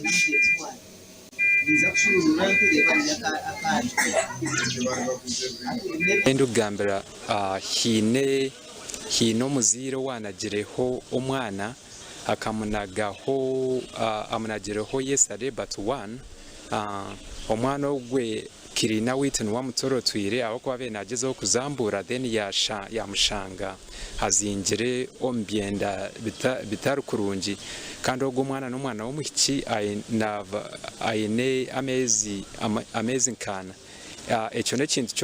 wangye na mugyenzi wangye. Ninza kushuuruura ntereebe hariyo akaana. Ndikugambira haine haine omuzaire owanagireho omwana akamunagaho amunagireho yesterday but one omwana ogwe Kirina waitu niwe amutorotwire ahabw'okuba abaire nagyezaho kuzambuura then yamushanga azingire omu byenda bitari kurungi kandi ogwo omwana n'omwana w'omwishiki aine ameezi nk'ana. Ekyo n'ekintu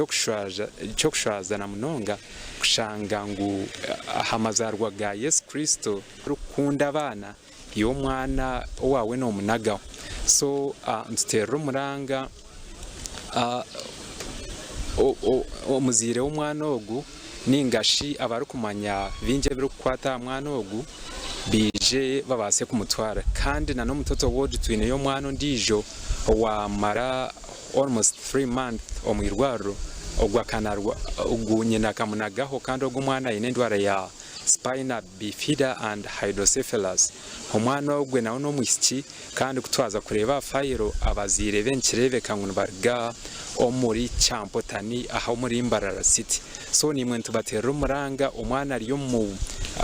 ky'okushwaza na munonga kushanga ngu aha mazaarwa ga Yesu Kristo orikukunda abaana iwe omwana owaawe noomunagaho. So nituteerera omuranga omuzaire w'omwana ogu nainga shi abarikumanya bingi ebirikukwata aha mwana ogu baije babaase kumutwara. Kandi na n'omutoto ward twineyo omwana ondiijo owaamara almost 3 months omu irwariro ogu ogu nyina akamunagaho kandi ogu omwana aine endwara ya Spina Bifida and Hydrocephalus. Omwana ogwe nawe n'omwishiki kandi ku twaza kureeba aha fayiro abazaire be nikireebeka ngu nibaruga omuri Kyampotani aha omuri Mbarara City. So naimwe nitubateerera omuranga omwana ari omu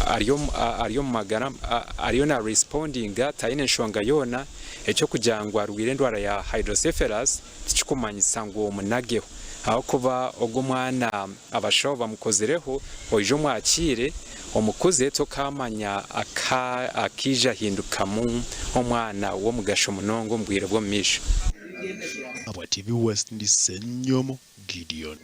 ari omu ari omu magara ariyo na respondinga taine nshonga yoona eky'okugira ngu arwaire endwara ya Hydrocephalus tikikumanyisa ngu omunageho ahabw'okuba ogwo omwana abashaho bamukozireho oije omwakiire omukuze tokaamanya akaija ahindukamu omwana w'omugasho munonga omu bwire bw'omu maisho. Ahabwa TV West ndi Ssenyomo Gideon.